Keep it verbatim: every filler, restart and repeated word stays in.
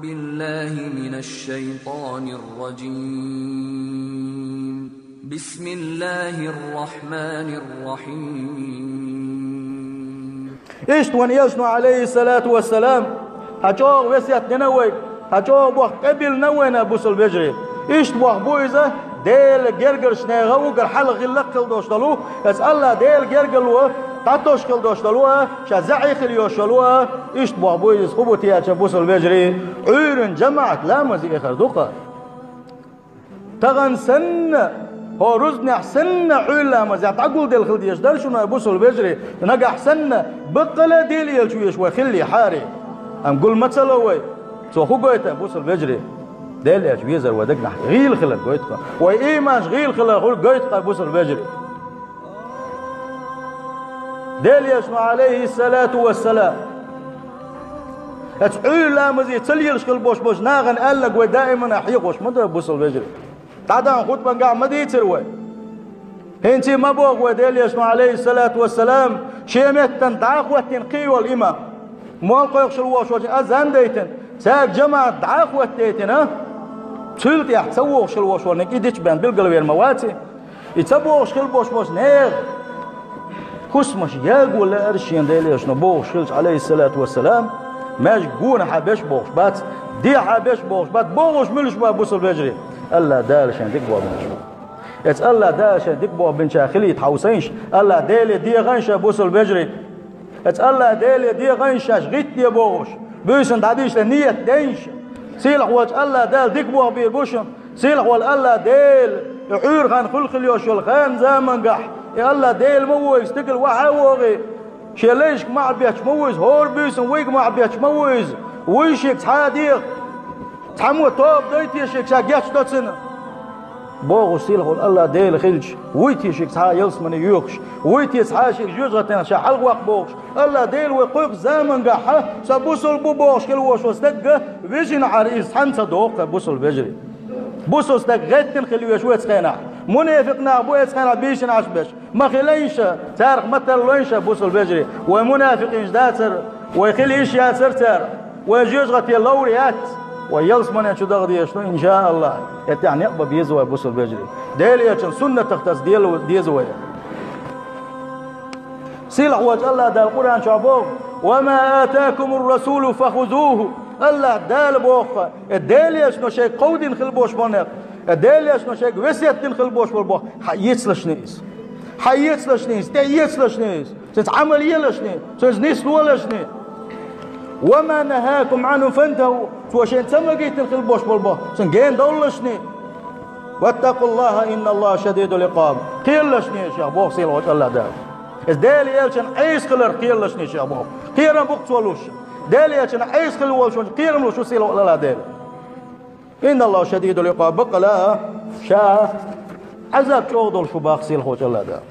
بالله من الشيطان الرجيم. بسم الله الرحمن الرحيم. Иштта вайн Элчано, عليه الصلاة والسلام, хьа чӀогӀа весет дина вайга, хьа чӀогӀа боккха къамаьл дина вайна, бусалба вежарий. Иштта боккха бу иза, Делан гергарча нехан уггар хьалха гӀиллакх хила долуш долу, эцу АллахӀ Делан гергарло дӀатосуш хила долуш долу, ша заӀи хила йолуш йолу, иштта боккха бу иза, хӀун бу те аьлча, бусалба вежарий, Ӏуьйранна жамаӀат ламаз яхар ду-кх. Тахана санна, хӀора рузбанехь санна Ӏуьйра ламазехь дӀагулделла хила дезаш дара шуна, бусалба вежарий, нагахь санна баккъала а Делан Элча везаш вай хиллехьара. Амма гул ма ца ло вай. Цо хӀун гойту, бусалба вежарий? Делан Элча везар вай дагнахь гӀийла хилар гойту-кх. Вай ийманаш гӀийла хилар хӀун гойту-кх, бусалба вежарий? Делан Элчано, عليه الصلاة والسلام, эцу Ӏуьйра ламазе ца лелаш хила болуш болчу нахана аьлларг вай даимана хьехош ма ду, бусалба вежарий. ДӀадаханчу хутбангахь ма дийцира вай. ХӀинца а ма боху вай, Делан Элчано, عليه الصلاة والسلام, шен меттана дӀа а хӀоттийна кхин йолу имам, молла кхойкхуш хила волуш волчун азан а дайтина, цаьрга жамаӀат дӀа а хӀоттийтина, цул тӀаьхьа ца вогӀуш хила волуш волу и дича бен билгалвер ма ваций? И ца богӀуш хила болуш болчу нехан хӀусамаш яго лаьара шена, Делан Элчано бохуш хилча, عليه الصلاة والسلام, маьждиг гонахьа беш бохуш бац, дехьа беш бохуш бац, богӀуш муьлш бу, бусалба вежарий? АллахӀ Дала шайн дика боху бинчу. Эцу АллахӀ Дала шайн дика боху бинчу хилийта хьовсийша, АллахӀ Деле дехийша, бусалба вежарий. Эцу АллахӀ Деле дехийша, шаьш гӀитта де бохуш, буьйсанна дӀадийшале ниет дайша. Сийлахь волчу АллахӀ Дала дика боху бийр бу шуна. Сийлахь волу АллахӀ Дела, и Ӏуьйра хан хуьлу хила йолуш йолу хан-замангахь, и АллахӀ Дела ма ву иза, стигала вахьа а вогӀий, шен лайшка ма Ӏа бетташ ма ву иза, хӀора буьйсанна вайга ма Ӏа бетташ ма ву иза, вуй шега цхьа а деха, цхьаммо тоба дой те шега, ша гечдо цунна, бохуш сийлахь волу АллахӀ Дела хилча, вуй те шега цхьа а ялсамане йоьхуш, вуй те цхьа а шега жоьжахатех ша хьалхаваккха бохуш, АллахӀ Дела вай кхойкху замангахь, сан бусалба ву бохуш хила волуш волу стаг вижина Ӏара, иза цхьаьна ца догӀу-кх, бусалба вежарий. Бусалба стаг гӀеттина хила везаш ву эцу хенахь. Мунафикъ нах бу эцу хенахь бийшина Ӏаш берш. Ма хилийша, царах ма тарлойша, бусалба вежарий. Вай мунафикъинаш дацара, вай хила йиш яцара цара, вай жоьжахате ловр яц, вай ялсамане чу даха дезаш ду, иншааллахӀ. Эттехь некъ бан беза вай, бусалба вежарий. Делан Элчан суннатах таса дела-, деза вай. Сийлахь волчу АллахӀ Дала Къуръан чохь боху: «وما آتاكم الرسول فخذوه». АллахӀ Дала боху, э, Делан Элчано шайга кховдийна хила болуш болу некъ, э, Делан Элчано шайга весет дина хила болуш болу боху, хьаэцалаш иза. Хьаэцалаш иза, тӀеэцалаш иза. Цуьнца Ӏамал елаш, цуьнца нислолаш. «وما نهاكم عنه فانتهوا». Цо шайна ца магийтина хила болуш болу боху, цуьнан гена довлалаш. «واتقوا الله إن الله شديد العقاب». Кхералаш шех боху сийлахь волчу АллахӀ Дала. Иза Делан Элчан Ӏеса хиларх кхералаш шех боху. Кхерам бу-кх цо луш. Делан Элчан Ӏеса хила волчунна кхерам луш ву сийлахь волу АллахӀ Дела. «إن الله شديد العقاب». Баккъала а ша Ӏазап чӀогӀа долуш ву боху сийлахь волчу АллахӀ Дала.